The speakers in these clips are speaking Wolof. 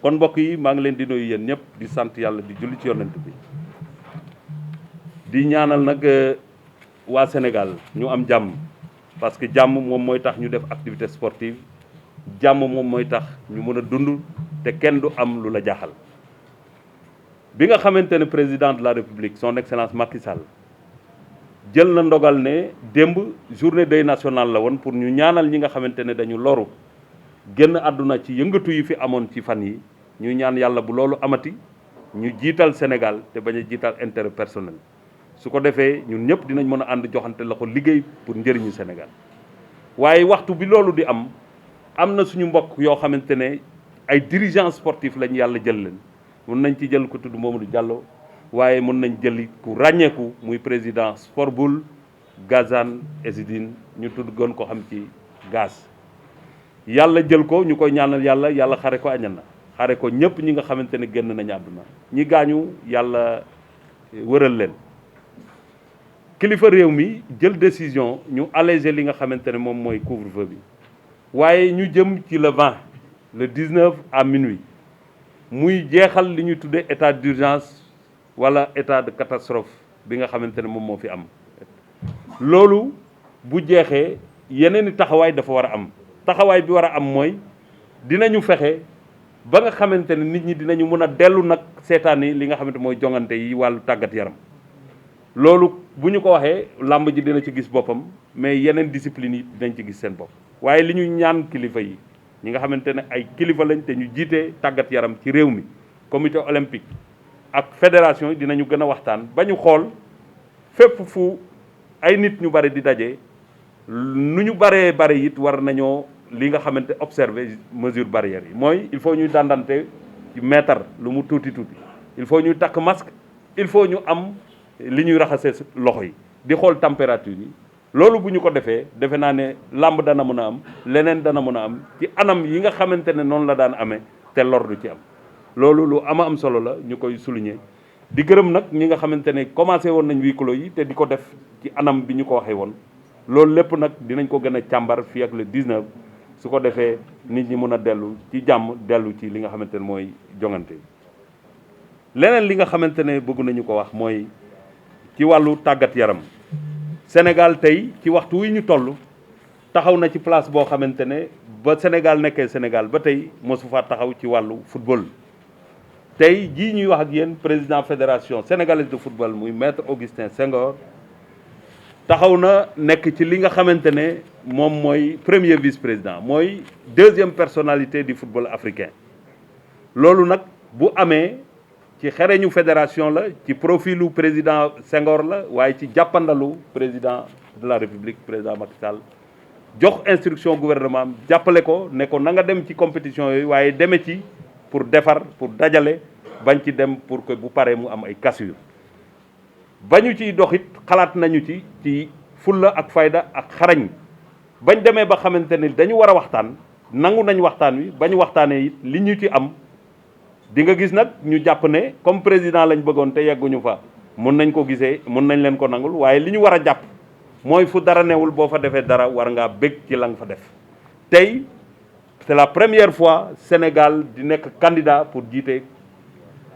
kon mbokk yi maa ngi leen di nuyu yéen ñëpp di sant yàlla di julli ci yonent bi di ñaanal nag waa Sénégal ñu am jàmm parce que jàmm moom mooy tax ñu def activité sportive jàmm moom mooy tax ñu mën a dund te kenn du am lu la jaaxal. bi nga xamante ne président de la république son excellence Macky Sall jël na ndogal ne démb journée deuil national la woon pour ñu ñaanal ñi nga xamante ne dañu loru génn àdduna ci yëngatu yi fi amoon ci fan yi ñu ñaan yàlla bu loolu amati ñu jiital Sénégal te bañ a jiital intérêt personnel su ko defee ñun ñëpp dinañ mën a ànd joxante loxo liggéey pour njëriñu Sénégal. waaye waxtu bi loolu di am na suñu mbokk yoo xamante ne ay dirigeants sportifs lañ yàlla jël leen mun nañ ci jël ko tudd Mamadou Diallo waaye mun nañ jëli ku ràññeeku muy président Sport Boule Gazan Ezidine ñu tudd gën ko xam ci gaz. yàlla jël ko ñu koy ñaanal yàlla xare ko añana xare ko ñëpp ñi nga xamante ne génn nañu àdduna ñi gaañu yàlla wëral leen. kilifa réew mi jël décision ñu alléger li nga xamante ne moom mooy couvre-feu bi waaye ñu jëm ci le 20 le 19 à minuit muy jeexal li ñuy tuddee état d'urgence wala état de catastrophe bi nga xamante ne moom moo fi am. loolu bu jeexee yeneen i taxawaay dafa war a am taxawaay bi war a am mooy dinañu fexe ba nga xamante ne nit ñi dinañu mën a dellu nag seetaan yi li nga xamante mooy jongante yi wàllu tàggat yaram. loolu bu ñu ko waxee làmb ji dina ci gis boppam mais yeneen discipline yi dinañ ci gis seen bopp waaye li ñu ñaan kilifa yi ñi nga xamante ne ay kilifa lañ te ñu jiite tàggat yaram ci réew mi comité olympique ak fédération yi dinañu gën a waxtaan ba ñu xool fépp fu ay nit ñu bari di daje nu ñu baree bari it war nañoo li nga xamante observer mesure barrière yi mooy il faut ñuy dandante ci mètre lu mu tuuti tuuti il faut ñuy takk masque il faut ñu am li ñuy raxasee loxo yi di xool température yi loolu bu ñu ko defee defe naa ne làmb dana mën a am leneen dana mën a am ci anam yi nga xamante ne noonu la daan amee te lor du ci am loolu lu am solo la ñu koy souligner di gërëm nag ñi nga xamante ne commencé woon nañ huis clos yi te di ko def ci anam bi ñu ko waxee woon loolu lépp nag dinañ ko gën a càmbar fii ak le 19 su ko defee nit ñi mën a dellu ci jàmm dellu ci li nga xamante ne mooy jongante leneen li nga xamante ne bëgg nañu ko wax mooy ci wàllu tàggat yaram Sénégal tey ci waxtu wi ñu toll taxaw na ci place boo xamante ne ba Sénégal nekkee Sénégal ba tey mosu fa taxaw ci wàllu football. tey jii ñuy wax ak yéen président fédération sénégalaise de football muy maître Augustin Senghor taxaw na nekk ci li nga xamante ne moom mooy premier vice-président mooy deuxième personnalité du football africain loolu nag bu amee. ci xereñu fédération la ci profilu président Senghor la waaye ci jàppandalu président de la république président Macky Sall jox instruction gouvernement jàppale ko ne ko na nga dem ci compétition yooyu waaye deme ci pour defar pour dajale bañ ci dem pour que bu paree mu am ay cassure bañu ciy dox it xalaat nañu ci fulla ak fayda ak xarañ bañ demee ba xamante ni dañu war a waxtaan nangu nañ waxtaan wi bañ waxtaanee it li ñu ci am di nga gis nag ñu jàpp ne comme président lañ bëggoon te yegguñu fa mun nañ ko gisee mun nañ leen ko nangul waaye li ñu war a jàpp mooy fu dara newul boo fa defee dara war ngaa bég ci la nga fa def. tey c'est la première fois Sénégal di nekk candidat pour jiite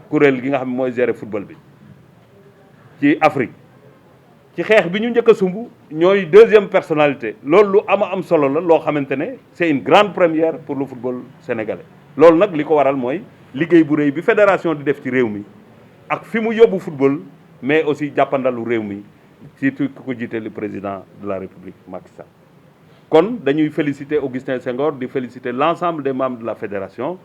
kuréel gi nga xam ne mooy gérer football bi ci Afrique ci xeex bi ñu njëkk a sumb ñooy deuxième personnalité loolu lu am solo la loo xamante ne c'est une grande première pour le football sénégalais loolu nag li ko waral mooy. liggéey bu rëy bi fédération di def ci réew mi ak fi mu yóbbu football mais aussi jàppandalu réew mi surtout ku ko jiite le président de la république Macky Sall kon dañuy féliciter Augustin Senghor di féliciter l'ensemble des membres de la fédération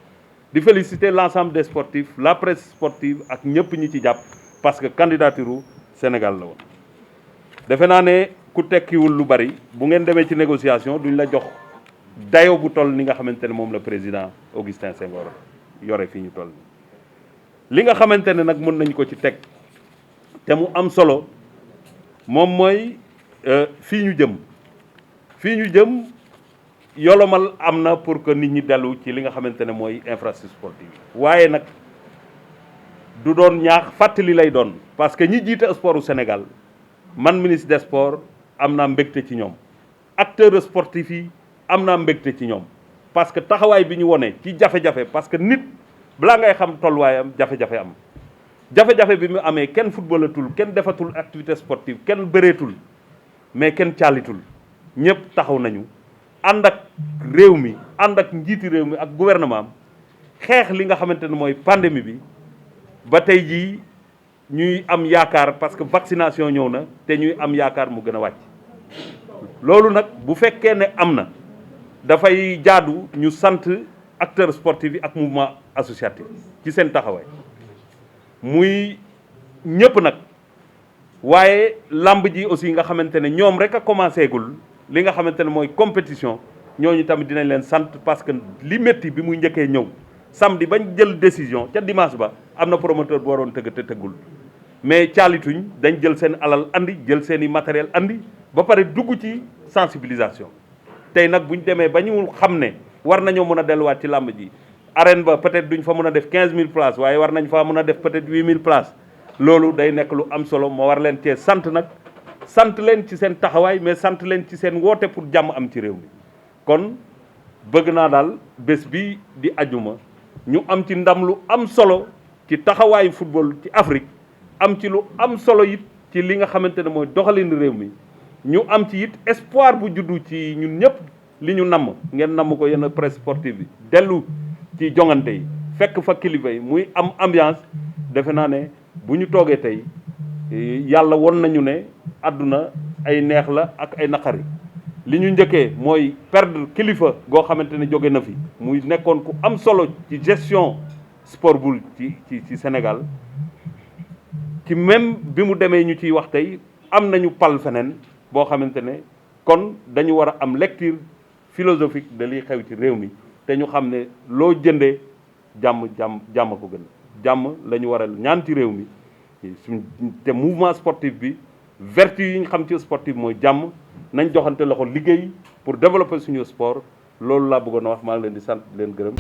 di féliciter l'ensemble des sportifs la presse sportive ak ñëpp ñi ci jàpp parce que candidature Sénégal la woon. defe naa ne ku tekkiwul lu bari bu ngeen demee ci négociation duñ la jox dayo bu toll ni nga xamante ne moom la président Augustin Senghor yore fii ñu toll li nga xamante ne nag mën nañ ko ci teg te mu am solo moom mooy fii ñu jëm yolomal am na pour que nit ñi dellu ci li nga xamante ne mooy infrastructure sportive waaye nag du doon ñaax fàttali lay doon parce que ñi jiite sportu Sénégal man ministre des sports am naa mbégte ci ñoom acteurs sportifs yi am naa mbégte ci ñoom parce que taxawaay bi ñu wone ci jafe-jafe parce que nit balaa ngay xam tolluwaayam jafe-jafe am jafe-jafe bi mu amee kenn footballatul kenn defatul activité sportive kenn bëreetul mais kenn caalitul ñëpp taxaw nañu ànd ak réew mi ànd ak njiiti réew mi ak gouvernement am xeex li nga xamante ne mooy pandémie bi ba tey jii ñuy am yaakaar parce que vaccination ñëw na te ñuy am yaakaar mu gën a wàcc loolu nag bu fekkee ne am na dafay jaadu ñu sant acteurs sportifs yi ak mouvement associatif ci seen taxawaay muy ñëpp nag waaye lamb ji aussi nga xamante ne ñoom rek a commencé gul li nga xamante ne mooy compétition ñooñu tamit dinañ leen sant parce que li métti bi muy njëkkee ñëw samedi bañ jël décision ca dimanche ba am na promoteur bu waroon tëgg te tëggul mais caalituñ dañ jël seen alal andi jël seen i matériel andi ba pare dugg ci sensibilisation tey nag buñ demee ba ñu xam ne war nañoo mën a delluwaat ci làmb ji arène ba peut-être duñ fa mën a def 15000 places waaye war nañ faa mën a def peut-être 8000 places loolu day nekk lu am solo moo war leen cee sant nag sant leen ci seen taxawaay mais sant leen ci seen woote pour jàmm am ci réew mi kon bëgg naa daal bés bi di ajuma ñu am ci ndam lu am solo ci taxawaayu football ci Afrique am ci lu am solo it ci li nga xamante ne mooy doxalinu réew mi ñu am ci it espoir bu juddu ci ñun ñëpp li ñu namm ngeen namm ko yenn presse sportive bi dellu ci jongante yi fekk fa kilifa yi muy am ambiance defe naa ne bu ñu toogee tey yàlla won nañu ne àdduna ay neex la ak ay naqari li ñu njëkkee mooy perdre kilifa goo xamante ne jóge na fi muy nekkoon ku am solo ci gestion sport bul ci Sénégal ci même bi mu demee ñu ciy wax tey am nañu pal feneen boo xamante ne kon dañu war a am lecture philosophique de liy xew ci réew mi te ñu xam ne loo jëndee jàmm ko gën jàmm la ñu war a ñaan ci réew mi te mouvement sportif bi vertu yi ñu xam ci sportif mooy jàmm nañ joxante loxo liggéey pour développer suñu sport loolu laa bëggoon a wax maa ngi leen di sant di leen gërëm